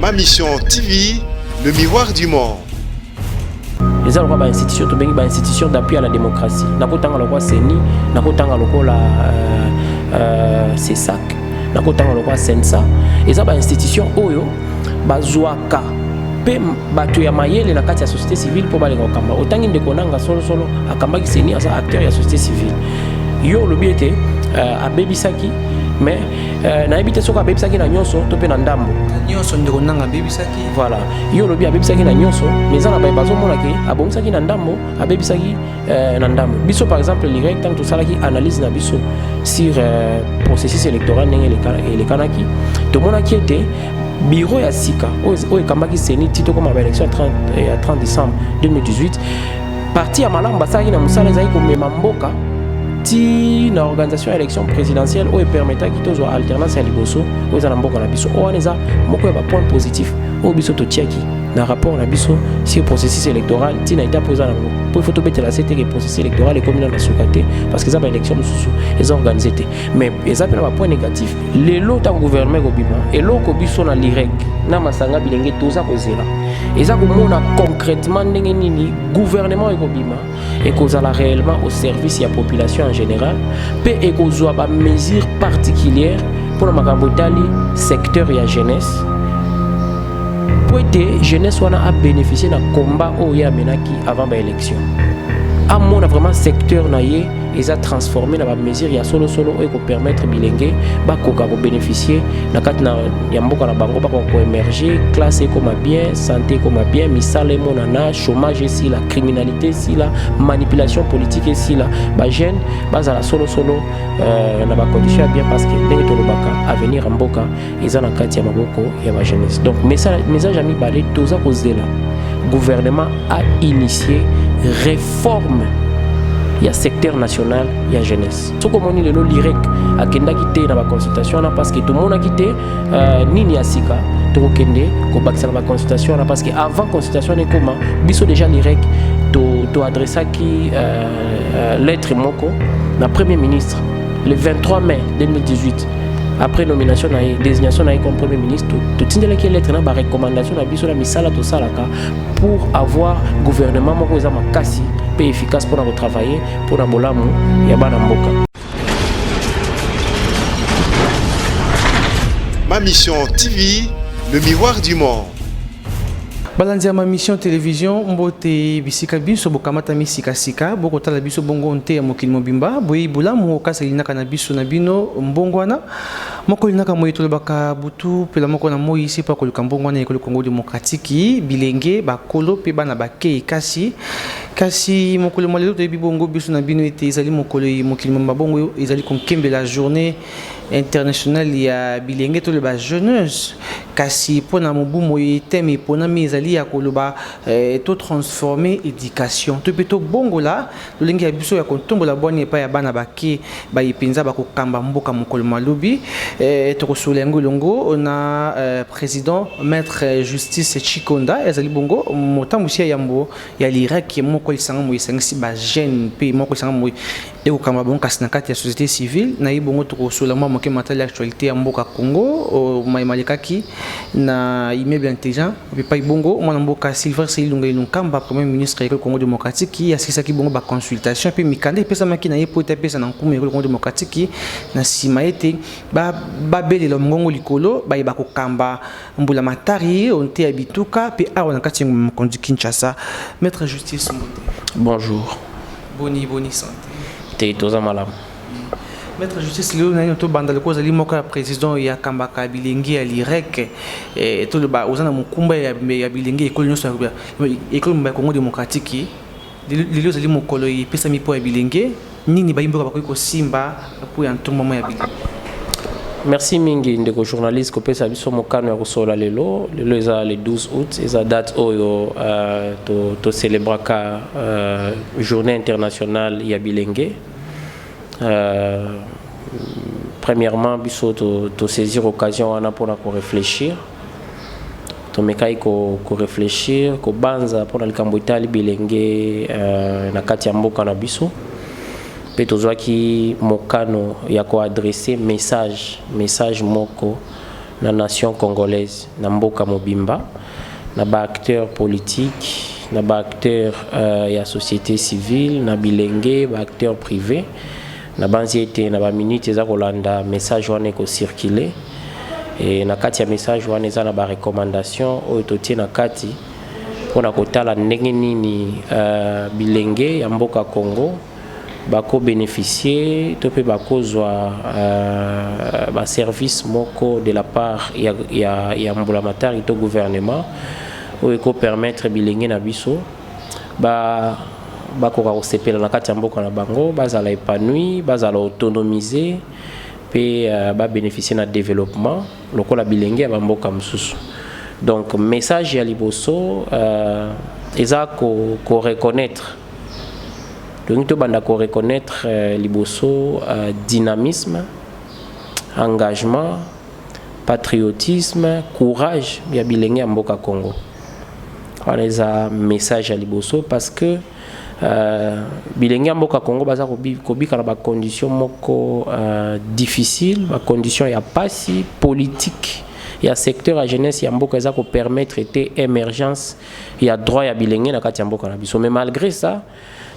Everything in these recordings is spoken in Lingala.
Ma Mission TV, le miroir du monde. Eza lokola bainstitution tobengi bainstitution d'appui à la démocratie. Nakotanga lokola CENI, nakotanga lokola CESAC, nakotanga lokola CENSA. Eza bainstitution oyo bazwaka mpe bato ya mayele na kati ya société civile mpo balinga kokamba. Otangi ndeko nanga solosolo akambaki CENI, aza acteur ya société civile. Yo olobi ete abebisaki, mais nayebi te soki abebisaki na nyonso to mpe na ndambo. Nyonso ndeko nanga abebisaki. Voilà, yo olobi abebisaki na nyonso, mais eza na baye bazomona ke abongisaki na ndambo, abebisaki na ndambo. Biso par exemple l'IREC, ntango tosalaki analyse na biso sur processus électoral ndenge elekanaki, tomonaki ete bureau ya sika oyo ekambaki CENI ti tokóma baélection ya 30 décembre 2018, parti ya malamu basalaki na mosala ezalaki komema mboka ti na organisation ya élection présidentielle oyo epermetaki tozwa alternance ya liboso oyo eza na mboka na biso. Oyo wana eza moko ya bapoint positif oyo biso totiaki na rapport na biso sur processus électoral ntina étape oyo eza nango, mpo il faut tobetela se te ke processus électoral ekomi nano na suka te, parce que eza baélection mosusu eza organisé te. Mais eza mpe na bapoint négatif. Lelo ntango gouvernement ekobima, eloko biso na l'IREC na masanga bilenge toza kozela eza komona concrètement ndenge nini gouvernement ekobima ekozala réellement au service ya population en général, mpe ekozwa bamesure particulière mpona makambo etali secteur ya jeunesse, po ete jeunesse wana abénéficie na combat oyo ye amenaki avant baélection, amona vraiment secteur na ye eza transformé na bamesure ya solosolo oyo ekopermettre bilenge bakoka kobénéficie na kati na ya mboka na bango, bakoka koémerger, classe ekoma bien, santé ekoma bien, misala emonana, chômage esila, criminalité esila, manipulation politique esila, bajeune bazala solosolo na bacondition ya bien, parce que ndenge tolobaka, avenir ya mboka eza na kati ya maboko ya bajeunesse. Donc message ya mibale, toza kozela gouvernement a initié réforme ya secteur national ya jeunesse. Soki omoni lelo l'IREC akendaki te na baconsultation wana, parce que tomonaki te nini ya sika tokokende kobakisa na baconsultation wana, parce que avant consultation wana ekoma, biso déjà l'IREC toadressaki lettre moko na premier ministre le 23 mai 2018, après nomination na ye, désignation na ye comme premier ministre. Totindelaki lettre na barecommandation na biso na misala tosalaka pour avoir gouvernement moko eza makasi mpe efficace mpona kotravailler mpona bolamu ya bana mboka. Ma Mission TV, le miroir du monde. Balandi ya Ma Mission Télévision, mbote bisika biso bokamatami sikasika bokotala biso bongo nte ya mokili mobimba. Boyei bolamu okasa linaka na biso na bino mbongwana moko linaka moye tolobaka butu mpela moko na moi se mpo koluka mbongwana ekolo Congo démocratique, bilenge, bakolo mpe bana bakei. Kasi mokolo mwa lelo, toyebi bongo biso na bino ete ezali mokolo mokili mobimba bongo ezali konkembela journée internationale ya bilenge, toloba jeunesse. Kasi mpona mobu moye, thème eponami ezali ya koloba totransforme éducation to mpe tobongola lolenge ya biso ya kotombola bwanya epai ya bana bake baye mpenza bakokamba mboka mokolo malobi. Tokosola yango elongo na président maître Justice Chikonda, ezali bongo motambusi ya yambo ya l'IREC, moko lisanga moye esangisi bajeune mpe moko lisanga moye ekokamba bongo kasi na kati ya société civile na ye. Bongo tokosola mwa moke matali ya actualité ya mboka Congo mayema alekaki na immeuble intelligent epai bongo mwana mboka Sylvestre Ilunga Ilunkamba, premier ministre ya Congo démocratique, asilisaki bongo baconsultation mpe mikanda epesamaki na ye po ete apesa na nkumu ya Congo démocratique na nsima ete babelela mongongo likolo bayeba kokamba mbula matari nte ya bituka mpe awa na kati ya mokonzi Kinshasa. Maître Justice, mbote. Bonjour. Boni boni santé? Te, toza malamu. Maître Justice, lelo nani tobanda lokola ozali moko ya président ya kambaka bilenge ya l'IREC, toloba oza na mokumba ya bilenge ekolo nyonso, ekolo ya Congo démocratique. Lelo ezali mokolo epesami mpo ya bilenge. Nini bayi mboka bakoki kosimba mpo ya ntombama ya bilenge? Merci mingi, ndeko journaliste, kopesa biso mokano ya kosola lelo. Lelo eza le 12 août, eza date oyo tocélébraka journée internationale ya bilenge. Premièrement, biso tosaisir occasion wana mpona koréfléchir. Tomekaki koréfléchir, kobanza mpona likambo etali bilenge na kati ya mboka na biso, mpe tozwaki mokano ya koadresse message moko na Na nation congolaise, na mboka mobimba, na baacteur politique, na baacteur ya société civile, na bilenge, baacteur privé. Nabanzi ete na baminute eza kolanda, message wana ekocircule. E na kati ya message wana eza na barecommandation oyo totie na kati mpona kotala ndenge nini bilenge ya mboka Congo bakobénéficie to mpe bakozwa baservice moko de la part ya mbulamatari to gouvernement oyo ekopermettre bilenge na biso bakoka kosepela na kati ya mboka na bango, bazala épanoui, bazala autonomisé mpe babénéficie na développement lokola bilenge ya bamboka mosusu. Donc message ya liboso eza ko reconnaître, tolingi tobanda koreconnaître liboso dynamisme, engagement, patriotisme, courage ya bilenge ya mboka Congo. Wana eza message ya liboso, parce que bilenge ya mboka Congo baza kobika na bacondition moko difficile, bacondition ya pasi politique ya secteur ya jeunesse ya mboka eza kopermettre te émergence ya droit ya bilenge na kati ya mboka na biso. Mais malgré ça,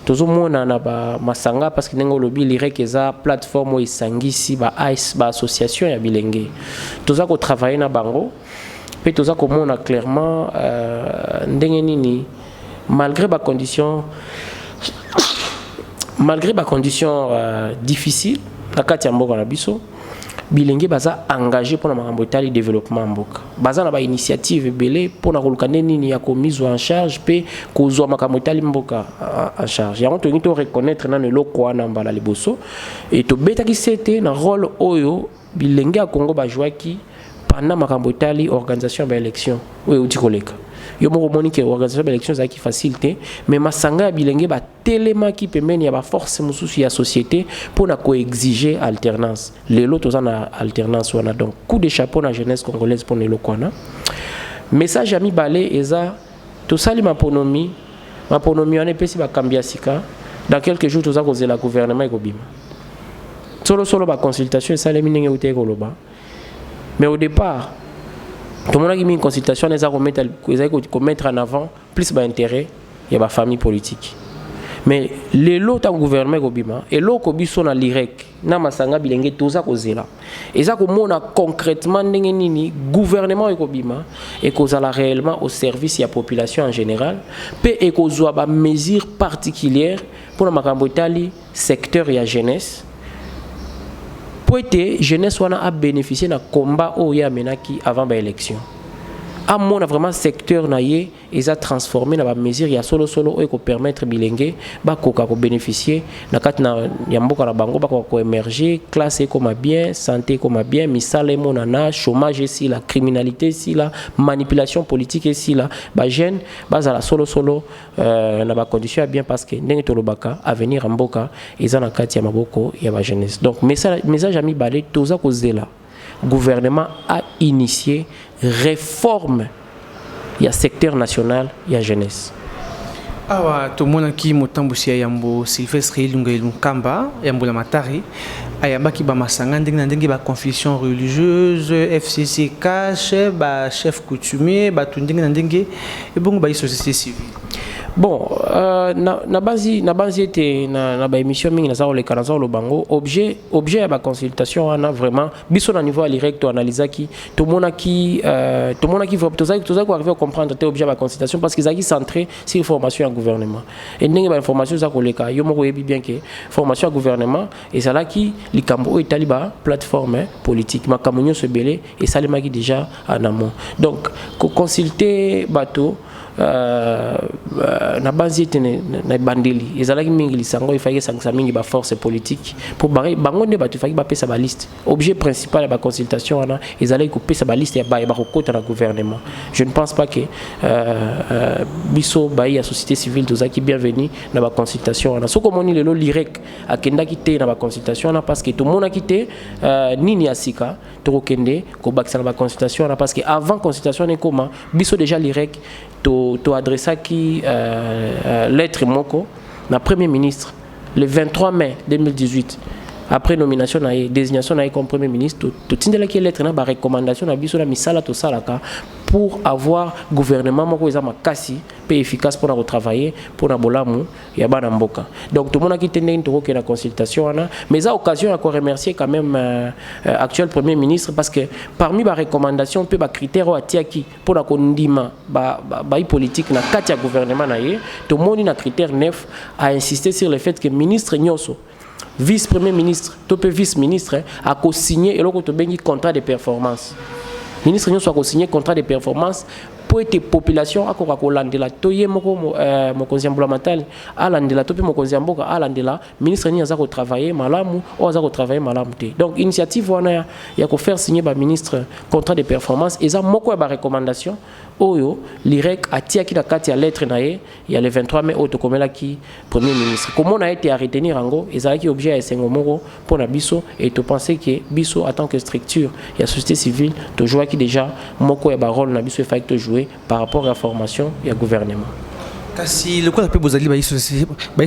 tozomona na bamasanga, parce que ndenge olobi, lirek eza plateforme oyo esangisi baassociation ya bilenge. Toza kotravaille na bango mpe toza komona clairement ndenge nini, malgré bacondition difficile na kati ya mboka na biso, bilenge baza engagé mpona makambo etali développement ya mboka. Baza na bainitiative ebele mpona koluka nde nini ya komizwa en charge mpe kozwa makambo etali mboka en charge. Yango tolingi to reconnaître nano eloko wana mbala liboso. E tobetaki sete na rôle oyo bilenge ya Congo bajwaki pendant makambo etali organisation ya baélection oyo euti koleka. Yo moko omoni ke organisation ya baélection ezalaki facile te, mais masanga ya bilenge batelemaki pembeni ya baforce mosusu ya société mpona koexige alternance. Lelo toza na alternance wana. Donc coup de chapeau na jeunesse congolaise mpona eloko wana. Message ya mibale eza: tosali maponomi. Maponomi wana epesi bakambi ya sika. Dans quelques jours toza kozela gouvernement ekobima. Solosolo, baconsultation esalemi ndenge euti koloba, mais au départ tomonaki mingi consultation wana eza ezali komettre en avant plus baintérêt ya bafamille politique. Mais lelo, ntango gouvernement ekobima, eloko biso na lirek na masanga bilenge toza kozela eza komona concrètement ndenge nini gouvernement ekobima ekozala réellement au service ya population en général mpe ekozwa bamesure particulière mpona makambo etali secteur ya jeunesse, mpo ete jeunesse wana abénéficie na combat oyo ye amenaki avant baélection, amona vraiment secteur na ye eza transformé na bamesure ya solosolo oyo ekopermettre bilenge bakoka kobénéficie na kati na ya mboka na bango, bakoka koémerger, classe ekoma bien, santé ekoma bien, misala emonana, chômage esila, criminalité esila, manipulation politique esila, bajeune bazala solosolo na bacondition ya bien, parce que ndenge tolobaka, avenir ya mboka eza na kati ya maboko ya bajeunesse. Donc message ya mibale, toza kozela gouvernement a initié réforme ya secteur national ya jeunesse. Awa tomonaki motambusi ya yambo Sylvestre Ilunga Ilunkamba ya mbula matari ayambaki bamasanga ndenge na ndenge, baconfession religieuse, FCC CACH, bachef coutumier, bato ndenge na ndenge, ebongo bayi société civile? Bon, na banzi ete na baémission mingi naza koleka, naza koloba yango, objet ya baconsultation wana, vraiment biso na niveau ya lirek toanalysaki, tomonaki tozalaki koarrive comprendre te objet ya baconsultation, parce que ezalaki centré sur formation ya gouvernement. E ndenge bainformation eza koleka, yo moko oyebi bien ke formation ya gouvernement ezalaki likambo oyo etali baplateforme politique. Makambo nyonso ebele esalemaki déjà en amont. Donc koconsulte bato, na banzi ete na ebandeli ezalaki mingi lisango efaki esangisa mingi baforce politique, mpo bango nde bato efaki bapesa baliste. Objet principal ya baconsultation wana ezalaki kopesa baliste ya baye bakokota na gouvernement. Je ne pense pas que biso bayi ya société civile tozalaki bienvenu na baconsultation wana. Soki omoni lelo lirek akendaki te na baconsultation wana, parce que tomonaki te nini ya sika tokokende kobakisa na baconsultation wana, parce que avant consultation wana ekoma, biso déjà lirek toadressaki lettre moko na premier ministre le 23 mai 2018. Après nomination na ye, désignation na ye comme Premier ministre, totindelaki lettre na barecommandation na biso na misala tosalaka pour avoir gouvernement moko eza makasi mpe efficace mpona kotravailler mpona bolamu ya bana mboka. Donc tomonaki te ndenge tokokende na consultation wana, mais eza occasion ya koremercier quand même actuel Premier ministre, parce que parmi barecommandation mpe bacritère oyo atiaki mpona kondima bayi politique na kati ya gouvernement na ye, tomoni na critère 9 a insister sur le fait que ministre nyonso, vice premier ministre to mpe vice ministre, akosigne eloko tobengi contrat de performance. Ministre nyonso akosigne contrat de performance mpo ete population akoka kolandela, to ye moko mokonzi ya mbulamatali alandela, to mpe mokonzi ya mboka alandela ministre nini aza kotravaille malamu, oyo aza kotravaille malamu te. Donc initiative wana ya kofaire signer baministre contrat de performance eza moko ya barecommandation oyo l'IREC atiaki na kati ya lettre na ye ya le 23 mai oyo tokomelaki Premier ministre. Komona ete aretenir yango ezalaki objet ya esengo moko mpo na biso, et topense ke biso, en tant que structure ya société civile, tojouaki déjà moko ya barôle na biso efaki tojouer par rapport ya formation ya gouvernement. Kasi lokola mpe bozali bayi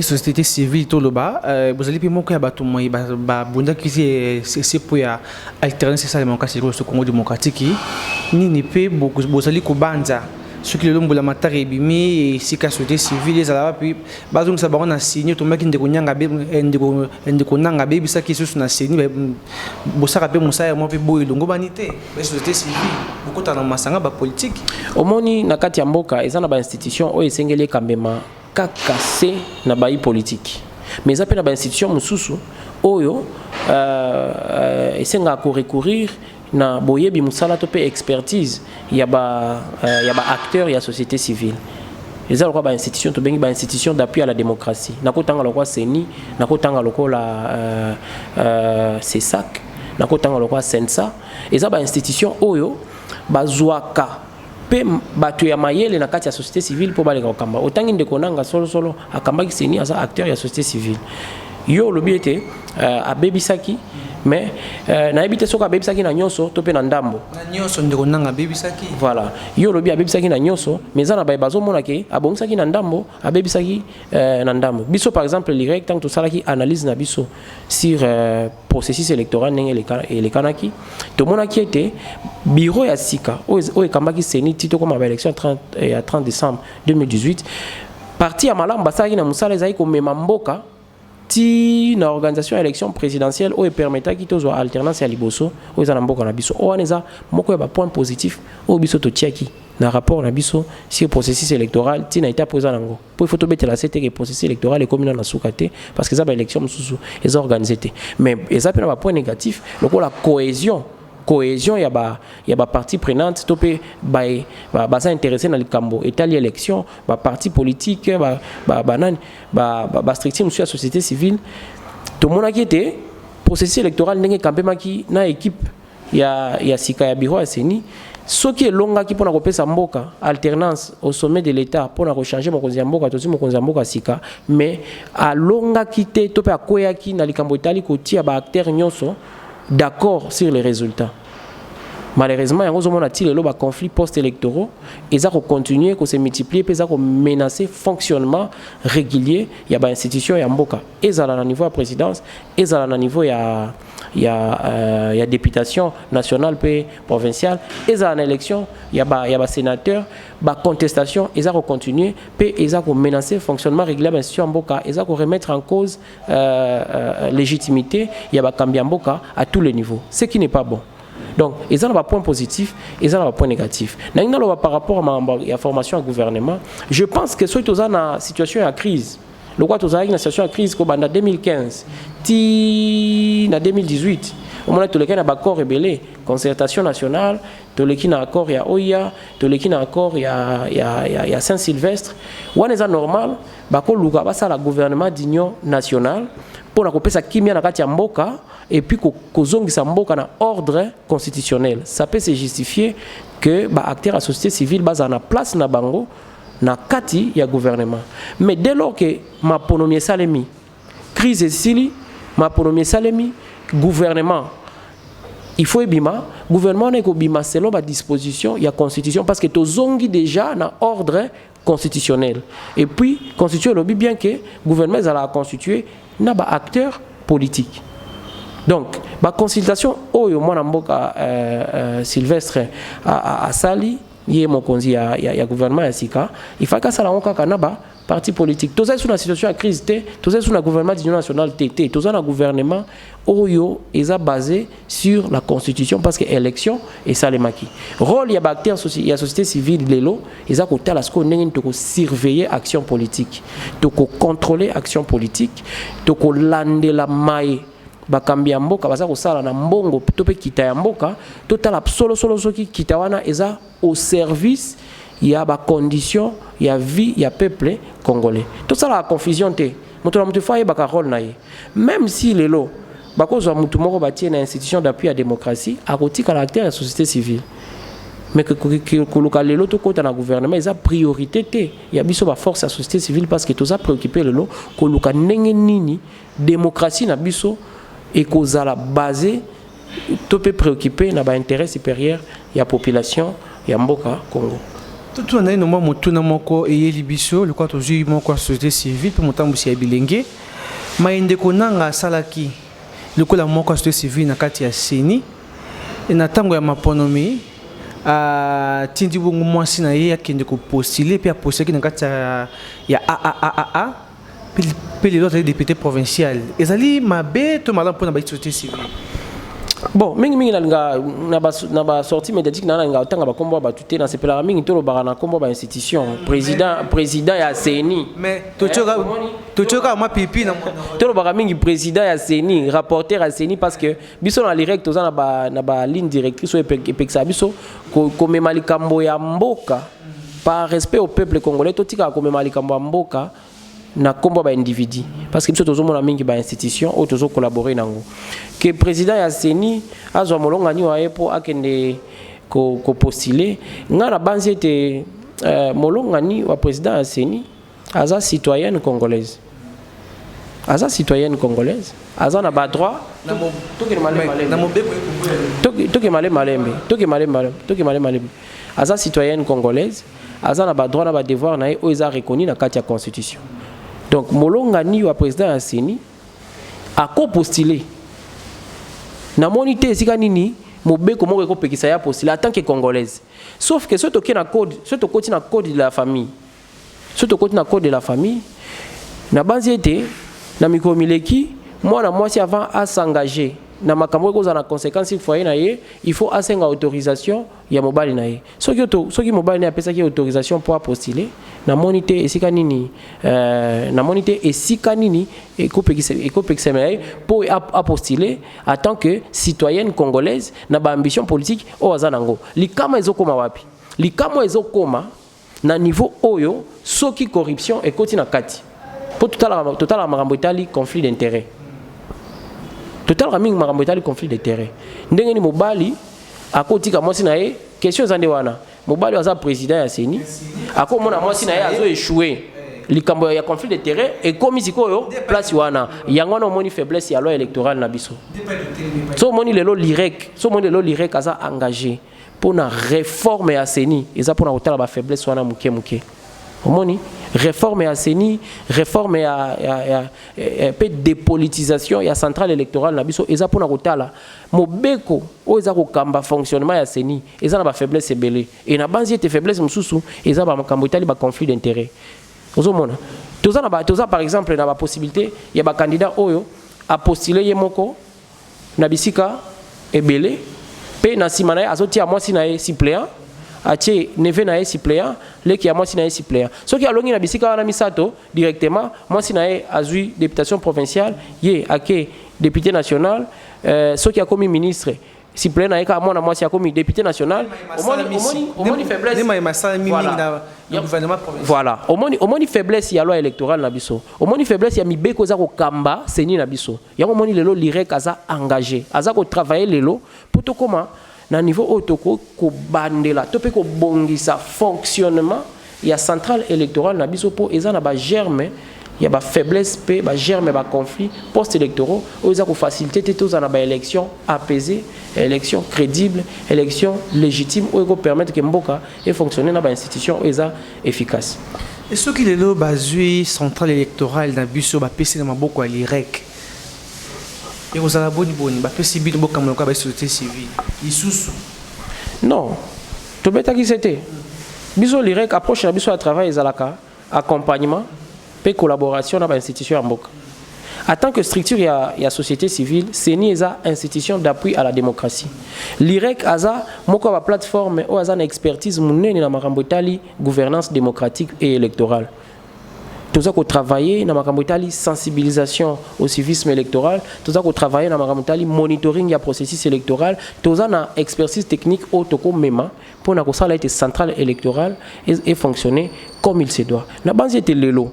société civile, toloba bozali mpe moko ya bato moi babundaki se mpo ya alternance esalema kasi likolo Congo démocratique, nini mpe bozali kobanza soki lelo mbula matari ebimi, esika société civile ezala wapi? Bazongisa bango na CENI? Tombaki ndeko nyanga, ndeko nanga abebisaki lisusu na CENI. Bosaka mpe mosala ya mwa mpe boyo elongo bani te, société civile bokotana na masanga bapolitike? Omoni, na kati ya mboka eza na bainstitution oyo esengeli ekambema kaka se na bayi politike, mais eza mpe na bainstitution mosusu oyo esengaka korecourir na boyebi mosala to mpe expertise ya baacteur ya société civile. Eza lokola bainstitution tobengi bainstitution d'appui à la démocratie. Nakotanga lokola CENI, nakotanga lokola CSAC, nakotanga lokola CNSA. Eza bainstitution oyo bazwaka mpe bato ya mayele na kati ya société civile mpo baleka kokamba. Otangi ndeko nanga, solosolo akambaki CENI, aza acteur ya société civile. Yo olobi ete abebisaki, mais nayebi te soki abebisaki na nyonso to mpe na ndambo. Na nyonso, ndeko nanga abebisaki. Voilà, yo olobi abebisaki na nyonso, mais eza na baye bazomona ke abongisaki na ndambo, abebisaki na ndambo. Biso par exemple, l'IREC, ntango tosalaki analyse na biso sur processus électoral ndenge elekanaki, tomonaki ete bureau ya sika oyo ekambaki CENI ti tokóma baélection ya 30 décembre 2018, parti ya malamu basalaki na mosala ezalaki komema mboka ti na organisation ya élection présidentielle oyo epermetaki tozwa alternance ya liboso oyo eza na mboka na biso. Oyo wana eza moko ya bapoint positif oyo biso totiaki na rapport na biso sur processus électoral ntina étape oyo eza nango, mpo il faut tobetela se te ke processus électoral ekomi nano na suka te, parce que eza baélection mosusu eza organisé te. Mais eza mpe na bapoint négatif lokola cohésion ya ba partie prenante to mpe baza intéressé na likambo etali élection, baparti politique, banani, bastructure mosusu ya société civile. Tomonaki ete processus électoral ndenge ekambemaki na équipe ya sika ya bureau ya CENI, soki elongaki mpona kopesa mboka alternance au sommet de l'État, mpona kochange mokonzi ya mboka, tozwi mokonzi ya mboka sika, mais alongaki te to mpe akweyaki na likambo etali kotia baacteur nyonso d'accord sur les résultats. Malheureusement, yango ozomona ti lelo baconflit post électoraux eza kocontinue kose multiplier mpe eza komenacer fonctionnement régulier ya bainstitution ya mboka, ezala na niveau ya présidence, ezala na niveau ya députation nationale mpe provinciale, ezala na élection ya basénateur. Ba bacontestation eza kocontinue mpe eza komenacer fonctionnement régulier ya bainstitution ya mboka, eza koremettre en cause légitimité ya bakambi ya mboka à tous les niveaux, ce qui n'est pas bon. Donc eza na bapoint positif, eza na bapoint négatif. Nangi naloba par rapport à makambo ya formation ya gouvernement, je pense que soki toza na situation ya crise lokola tozalaki na situation ya crise kobanda 2015 ti na 2018, omona toleki na baaccord ebele, concertation nationale, toleki na accord ya OUA, toleki na accord ya Saint Sylvestre, wana eza normal bakoluka basala gouvernement d'union nationale mpona kopesa kimia na kati ya mboka et puis kozongisa mboka na ordre constitutionnel. Ça peut se justifier que baacteur ya société civile bazala na place na bango na kati ya gouvernement. Mais dès lors que maponomi esalemi, crise esili, maponomi esalemi, gouvernement il faut ebima. Gouvernement wana ekobima selon badisposition ya constitution, parce que tozongi déjà na ordre constitutionnel. Et puis constitution elobi bien que gouvernement ezalaka constitué na baacteur politique. Donc baconsultation oyo mwana mboka Sylvestre asali, ye mokonzi ya gouvernement ya sika, il faut asala yango kaka na ba parti politique. Toza su na situation ya crise te, toza su na gouvernement d'union nationale te. Te, toza na gouvernement oyo eza basé sur la Constitution, parce que élection esalemaki. Rôle ya baacteur ya société civile lelo eza kotala sikoyo ndenge nini tokosurveiller action politique, tokocontrôler action politique, tokolandela maye bakambi ya mboka baza kosala na mbongo to mpe kita ya mboka. Totala solosolo soki kita wana eza au service ya bacondition ya vie ya peuple congolais. Tosalaka confusion te. Moto na moto faut ayebaka rôle na ye. Même si lelo bakozwa motu moko batie na institution d'appui ya démocratie, akotikala acteur ya société civile. Mais koluka lelo tokɔta na gouvernement eza priorité te ya biso baforce ya société civile, parce que toza préoccupé lelo koluka ndenge nini démocratie na biso ekozala basé to mpe préoccupé na baintérêt supérieur ya population ya mboka Congo. Totuna naino mwa motuna moko eyeli biso. Lokola tozwi moko ya société civile mpe motambusi ya bilenge, maye ndeko nanga asalaki lokola moko ya société civile na kati ya CENI na ntango ya maponomi, atindi bongo mwasi na ye akende kopostuler, mpe apostulaki na kati ya AAAA, mpe lelo azali député provincial. Ezali mabe to malamu mpona bayi société civile? Bon, mingimingi nalinga na basortie médiatique na nalinga otanga bakombo ya bato te. Nasepelaka mingi tolobaka na nkombo ya bainstitution, président ya CENI. Mais totioka mwa pipi na Tolobaka mingi président ya CENI, rapporteur ya CENI, parce que biso na l'IREC toza na baligne directrice oyo epekisaka biso komema likambo ya mboka. Par respect au peuple congolais, totikaka komema likambo ya mboka na nkombo ya baindividu, parce que biso tozomona mingi bainstitution oyo tozocollaborer nango. Ke président ya CENI azwa molongani wa ye mpo akende kopostuler, ngai na banzi ete molongani wa président ya CENI aza citoyenne congolaise, aza citoyenne congolaise, aza na badroit. Tokende malembe, toke malembe malembe, toke malembe malembe, toke malembe malembe. Aza citoyenne congolaise, aza na badroit na badevoir na ye oyo eza reconnu na kati ya Constitution. Donc molongani wa président ya CENI akopostuler. Namoni te esika nini mobeko moko ekopekisa ya postuler en tant que Congolaise. Sauf que soki tokei na code, soki tokoti na code de la famille, soki tokoti na code de la famille, nabanzi ete na mikolo mileki, mwana mwasi avant as'engager na makambo oyo ekozala na conséquence foyer na ye, il faut asenga autorisation ya mobali na ye. Soki mobali na ye apesaki autorisation mpo apostuler, namoni te esika nini namoni te esika nini ekopekisama ye mpo apostuler en tant que citoyenne congolaise na baambition politique oyo aza nango. Likama ezokóma wapi? Likama ezokóma na niveau oyo soki corruption ekoti na kati, mpo totalaka makambo etali conflit d'intérêt. Totalaka mingi makambo etali conflit d'intérêt. Ndenge nini mobali akotika mwasi na ye? Question eza nde wana. Mobali aza président ya CENI, akomona mwasi na ye azo échouer, likambo ya conflit d'intérêt ekomi sikoyo place wana. Yango wana omoni faiblesse ya loi électorale na biso. So omoni lelo l'IREC, so omoni lelo l'IREC aza engagé mpona réforme ya CENI, eza mpona kotala bafaiblesse wana moke moke. Omoni réforme ya CENI, réforme ya mpe dépolitisation ya centrale électorale na biso, eza mpona kotala mobeko oyo eza kokamba fonctionnement ya CENI. Eza na bafaiblesse ebele, e na banzi ete faiblesse mosusu eza bamakambo etali baconflit d'intérêt. Ozomona toza na ba, toza par exemple na bapossibilité ya bacandidat oyo apostuler ye moko na bisika ebele, mpe na nsima na ye azotia mwasi na ye suppléant, atie neveu na ye suppléant, leki ya mwasi na ye suppléant. Soki alongi na bisika wana misato directement, mwasi na ye azwi députation provinciale, ye ake député national. Soki akomi ministre, suppléant na ye kaka mwana mwasi akomi député national. Omoni faiblesse? Voilà, omoni faiblesse ya loi électorale na biso, omoni faiblesse ya mibeko eza kokamba CENI na biso. Yango omoni lelo l'IREC aza engagé, aza kotravailler lelo mpo tokóma na niveau oyo tokoki kobandela to mpe kobongisa fonctionnement ya centrale électorale na biso, mpo eza na bagerme ya bafaiblesse mpe bagerme ya baconflit post électoraux oyo eza kofaciliter te tozala na baélection apaisée, élection crédible, élection légitime oyo ekopermettre ke mboka efonctionne na bainstitution oyo eza efficace. Soki lelo bazwi centrale électorale na biso, bapesi na maboko ya l'IREC, Ekozala boni boni bapesi bino bokambo lokola ba société civile lisusu? Non, tobetaki se te. Biso l'IREC, approche na biso ya travail ezalaka accompagnement mpe collaboration na bainstitution ya mboka. En tant que structure ya société civile, CENI eza institution d'appui à la démocratie. L'IREC aza moko ya baplateforme oyo aza na expertise monene na makambo etali gouvernance démocratique et électorale. Toza kotravailler na makambo etali sensibilisation au civisme électoral, toza kotravailler na makambo etali monitoring ya processus électoral. Toza na expertise technique oyo tokomema mpona kosala ete centrale électorale efonctionner comme il se doit. Na banzi ete lelo,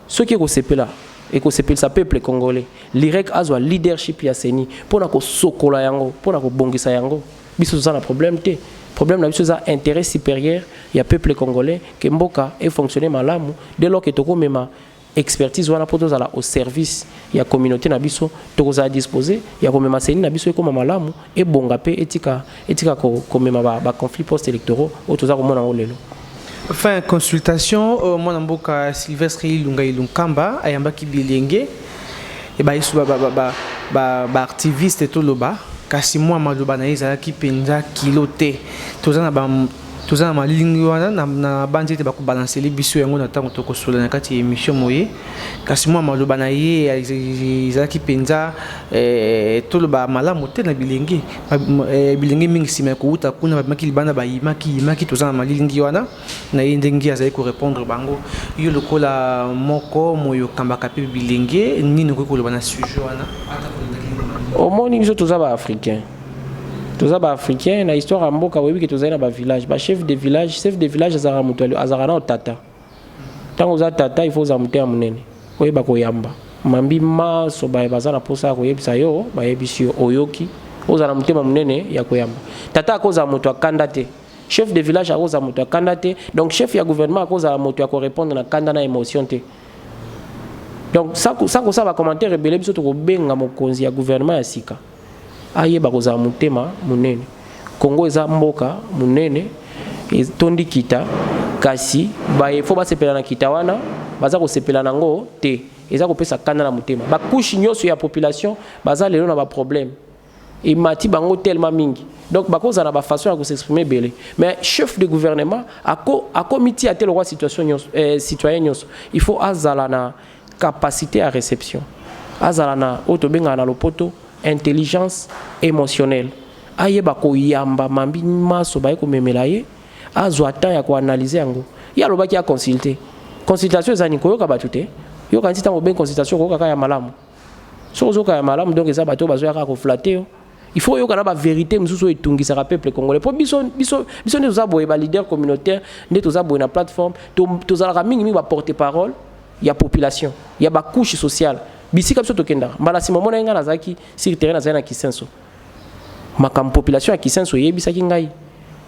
soki ekosepela, ekosepelisa peuple congolais, l'IREC azwa leadership ya CENI mpona kosokola yango, mpona kobongisa yango, biso toza na problème te. Problème na biso eza intérêt supérieur ya peuple congolais, ke mboka efonctionne malamu. Dès lors ke tokomema expertise wana mpo tozala au service ya communauté na biso, tokozala disposé ya komema CENI na biso ekóma malamu, ebonga mpe etika komema baconflit post électoraux oyo toza komona yango lelo. Fin consultation, mwana mboka Sylvestre Ilunga Ilunkamba ayambaki bilenge e bayesu baactiviste toloba, kasi mwa maloba na ye ezalaki mpenza kilo te. Toza na malingi wana na bandi ete bakobalanseli biso yango na ntango tokosola na kati ya émission moye. Kasi mwa maloba na ye ezalaki mpenza toloba malamu te na bilenge. Bilenge mingi, nsima ya kowuta kuna, babimaki libanda, bayimaki yimaki. Toza na malilingi wana na ye ndenge azali korépondre bango. Yo lokola moko moyo okambaka mpe bilenge, nini okoki koloba na sujet wana? Omoni, biso toza baafricain, toza baafricain. Na histoire ya mboka, oyebi ke tozali na bavillage, bachef de village. Chef de village azalaka moto, azalaka na tata. Ntango oza tata, il faut ozala motema monene, oyeba koyamba mambi maso baye baza na mposa ya koyebisa yo. Bayebisi yo, oyoki, ozala motema monene ya koyamba. Tata akozala moto akanda te, chef de village akozala moto akanda te, donc chef ya gouvernement akozala moto ya korépondre na kanda, na émotion te. Donc sans kosala bacommentaire ebele, biso tokobenga mokonzi ya gouvernement ya sika ayeba kozala motema monene. Kongo eza mboka monene, etondi kita, kasi baye fo basepela na kita wana, baza kosepela nango te. Eza kopesa kanda na motema. Bacouche nyonso ya population baza lelo na baproblème, emati bango tellement mingi, donc bakozala na bafaçon ya kos'exprimer ebele. Mais chef de gouvernement akomitia te lokwa situation nyonso, citoyen nyonso. Il faut azala na capacité ya réception, azala na oyo tobengaka na lopoto intelligence émotionnelle, ayeba koyamba mambi maso baye komemela ye, azwa temps ya koanalyse yango. Ye alobaki aconsulte. Consultation eza nini? Koyoka bato te. Yoka nti ntango obengi consultation, koyoka kaka ya malamu. Soki ozoyoka ya malamu, donc eza bato oyo bazoya kaka koflatter yo. Il faut oyoka na bavérité mosusu oyo etungisaka peuple congolais, mpo biso nde toza boye, baleader communautaire nde toza boye na plateforme, tozalaka mingimingi baporte parole ya population, ya bacouche sociale. Bisika biso tokendaka, mbala nsima omonaki ngai nazalaki sur terrain, nazali na Kisenso. Makambo population ya Kisenso eyebisaki ngai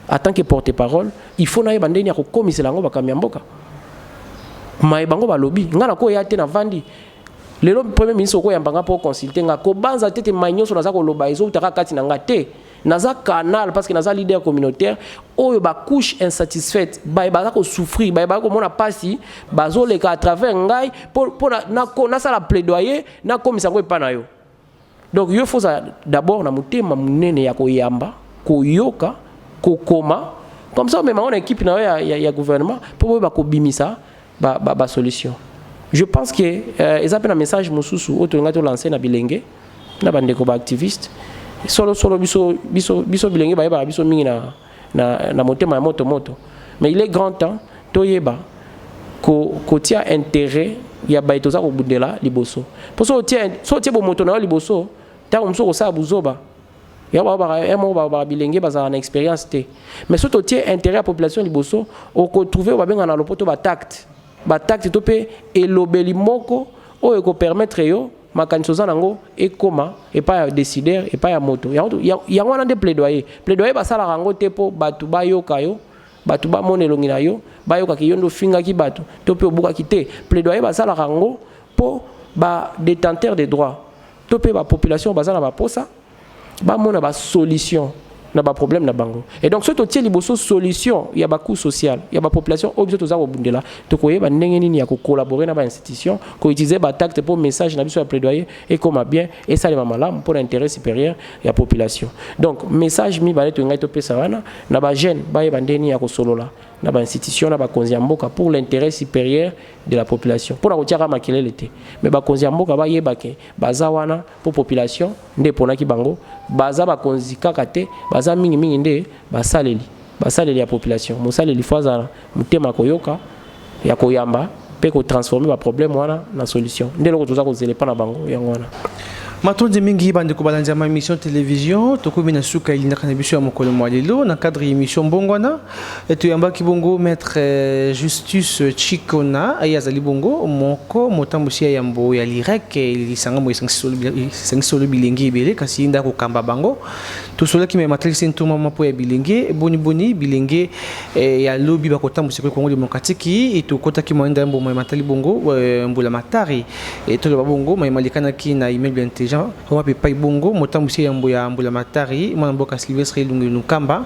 en tant que porte parole, il faut nayeba ndeni ya kokomisela yango bakambi ya mboka. Maye bango balobi, ngai nakoya te. Navandi lelo, premier ministre okoyamba nga mpo consulte nga, kobanza te te mai nyonso naza koloba ezowutaka kati na nga te. Naza canal, parce que naza leader communautaire oyo bacouche insatisfaite, baye baza kosouffrir, baye baza komona mpasi, bazoleka à travers ngai mpo nasala plaidoyer, nakomisa yango epa na yo. Donc yo faut ozala d'abord na motema monene ya koyamba, koyoka, kokoma, comme ça omema ngo na équipe na yo ya gouvernement mpo boyeba kobimisa basolution. Je pense que eza mpe na message mosusu oyo tolingai tolance na bilenge, na bandeko baactiviste. Solo solo, biso bilenge bayebaka biso mingi na motema ya moto moto, mais il est grand temps toyeba kotia intérêt ya baye toza kobundela liboso. Mpo so otie bomoto na yo liboso, ntango mosusu kosala buzoba. Yango moko balobaka bilenge bazalaka na expérience te, mais so totie intérêt ya population liboso, okotrouve oyo babengaka na lopoto batacte, batacte to mpe elobeli moko oyo ekopermettre yo makanisi oza nango ekóma epai ya décideur, epai ya moto. Yango wana nde plaidoyer. Plaidoyer basalaka yango te mpo bato bayoka yo, bato bamona elongi na yo, bayokaki yo nde ofingaki bato to mpe obukaki te. Plaidoyer basalaka yango mpo badétenteur de droit to mpe bapopulation baza na baposa bamona basolution. Na baproblème na bango. Et donc soki totie liboso solution ya bacoût social ya bapopulation oyo biso toza kobundela, tokoyeba ndenge nini ya kocollaborer na bainstitution, koutiliser batact mpo message na biso ya plaidoyer ekoma bien, esalema malamu mpo na intérêt supérieur ya population. Donc message mibale tolingai topesa wana na bajeune: bayeba ndenge nini ya kosolola na bainstitution, na bakonzi ya mboka, pour l'intérêt supérieur de la population, mpona kotiaka makelele te. Mais bakonzi ya mboka bayeba ke baza wana mpo population nde eponaki bango. Baza bakonzi kaka te, baza mingimingi nde basaleli, basaleli ya population. Mosaleli fo azala motema koyoka, ya koyamba mpe kotransformer baproblème wana na solution. Nde eloko toza kozela epa na bango, yango wana. Matondi mingi, bandeko balandi ya émission télévision. Tokomi na suka elindaka na biso ya mokolo mwa lelo na cadre ya émission Mbongwana. Toyambaki bongo maître Justus Tshikona. Aye azali bongo moko motambusi ya yambo ya LIREC, lisanga mo esangisi solo bilenge ebele, kasi ye nde akokamba bango. Tosolaki me matalisi ntoma mpo ya bilenge, boniboni bilenge ya lobi bakotambusa ekolo Congo démocratique. Tokɔtaki mwa ndambo ma matali bongo mbula matari, toloba bongo mayema lekanaki na immeuble intelligent wapi epai bongo motambusi yambo ya mbula matari, mwana mboka Sylvestre Ilunga Ilunkamba,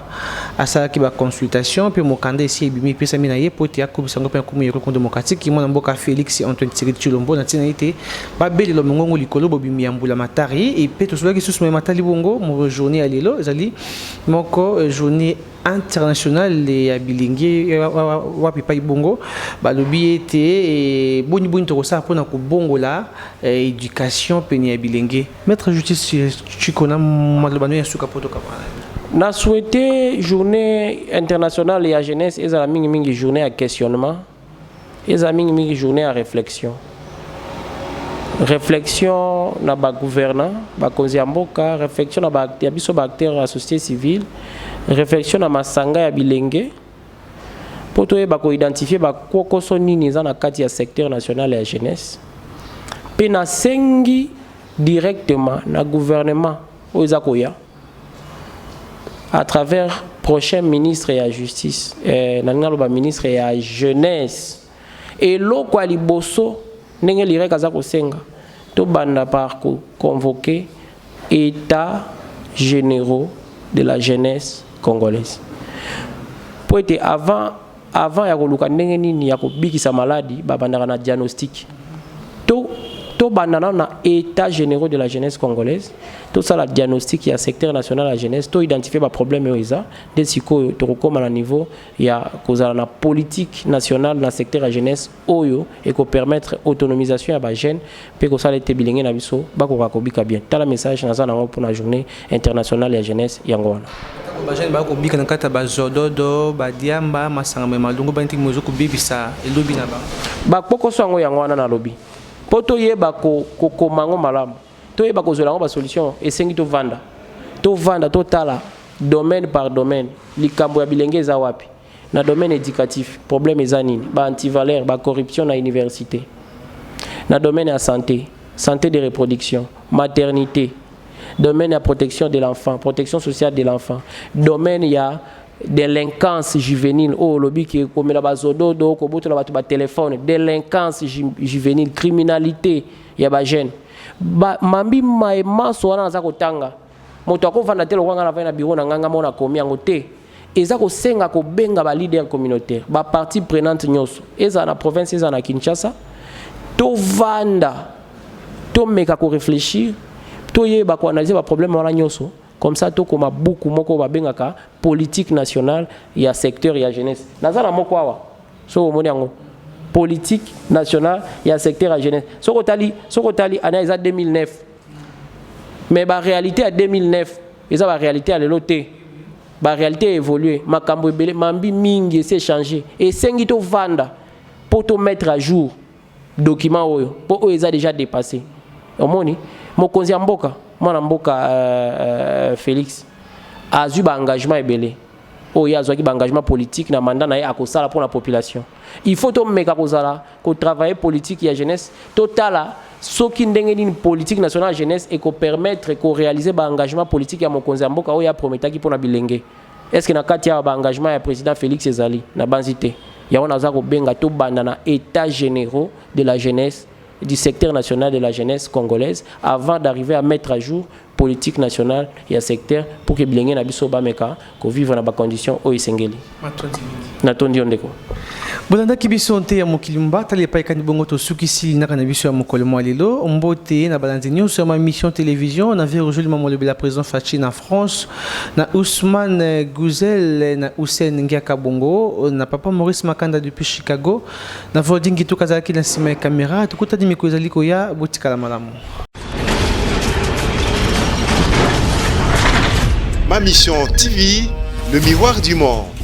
asalaki baconsultation mpe mokanda esi ebimi, epesami na ye po ete akobisa yango mpe akomi ekolo Congo démocratique, mwana mboka Félix Antoine Tshisekedi Tshilombo, na ntina ete babelela mongongo likolo bobimi ya mbula matari. Epe tosolaki susu mayema matali bongo mo journée ya lelo, ezali moko journée internationale ya bilenge, wapi epai bongo balobi ete boni boni tokosala mpona kobongola éducation pene ya bilenge. Maître Justice Tshikona, maloba no ya suka po tokabana. Na souhaité journée internationale ya jeunesse ezala mingimingi journée ya questionnement, ezala mingimingi journée ya réflexion, réflexion na bagouvernant, bakonzi ya mboka, réflexion na ya biso baacteur ya société civile, réflexion na masanga ya bilenge, mpo toyeba koidentifier bakokoso nini eza na kati ya secteur national ya jeunesse. Mpe nasengi directement na gouvernement oyo eza koya, à travers prochain ministre ya justice, nalingi naloba ministre ya jeunesse, eloko ya liboso, ndenge LIREC aza kosenga, tobanda par convoquer état généraux de la jeunesse congolaise, mpo ete avant ya koluka ndenge nini ya kobikisa maladi, babandaka na diagnostic. To tobanda nano na état généraux de la jeunesse congolaise, tosala diagnostic ya secteur national ya jeunesse, toidentifier baproblème oyo eza. Nde sikoyo tokokóma na niveau ya kozala na politique nationale na secteur ya jeunesse oyo ekopermettre autonomisation ya bajeune mpe kosala ete bilenge na biso bakoka kobika bien. Tala, message naza nango mpona journée internationale ya jeunesse, yango wana. Bajeune bakobika na kati ya bazododo, badiamba, masanga me malongo, bani tiki mozo kobebisa elobi na bango. Bakokoso yango, yango wana nalobi, mpo toyeba kokoma yango malamu, toyeba kozwela yango basolution, esengi tovanda, tovanda, totala domaine par domaine likambo ya bilenge eza wapi. Na domaine éducatif, problème eza nini? Baantivaleur, bacorruption na université. Na domaine ya santé, santé de reproduction, maternité, domaine ya protection de l'enfant, protection sociale de l'enfant, domaine ya délinquance juvénile oyo olobi ke komela bazododo, kobotola bato batelefone, délinquance juvénile, criminalité ya bajeune. Ba, mambi maye maso wana naza kotanga, moto akovanda te lokola ngai navandi na biro na ngai, ngai moko nakomi yango te. Eza kosenga kobenga baleader communautaire, bapartie prenante nyonso, ezala na province, ezala na Kinshasa. Tovanda, tomeka koréfléchir, toyeba koanalyser baproblème wana nyonso. Comme ça tokoma buku moko babengaka politique nationale ya secteur ya jeunesse. Naza na moko awa, soki omoni yango, politique nationale ya secteur ya jeunesse. Soki otali ana eza 2009, mais baréalité ya 2009 eza baréalité ya lelo te. Baréalité évolue, makambo ebele, mambi mingi esi échange. Esengi tovanda mpo tomettre à jour document oyo, mpo oyo eza déjà dépassé. Omoni mokonzi ya mboka, mwana mboka Félix, azwi baengagement ebele oyo ye azwaki, baengagement politique na mandat na ye akosala mpo na population. Il faut tomeka kozala kotravailler politique ya jeunesse, totala soki ndenge nini politique nationale ya jeunesse ekopermettre koréaliser baengagement politique ya mokonzi ya mboka oyo aprometaki mpo na bilenge. Est ce que na kati ya baengagement ya président Félix ezali na banzi te? Yango naza kobenga tobanda na état généraux de la jeunesse, du secteur national de la jeunesse congolaise, avant d'arriver à mettre à jour politique nationale ya secteur pour que bilenge na biso bameka kovivre na bacondition oyo esengeli. Natondi yo, ndeko. Bolandaki biso nte ya mokili mba tala epai kani bongo tosukisi linaka na biso ya mokolo mwa lelo. Mbote na balandi nyonso ya Ma Mission Télévision, na vieux Roger Mamolobela, président Fachi na France, na Ousmane Guzel, na Hussein Ngiaka Bongo, na papa Maurice Makanda depuis Chicago, na Vodingi Toka azalaki na nsima ya caméra. Tokutani mikolo ezali koya. Botikala malamu. Ma Mission TV, le miroir du monde.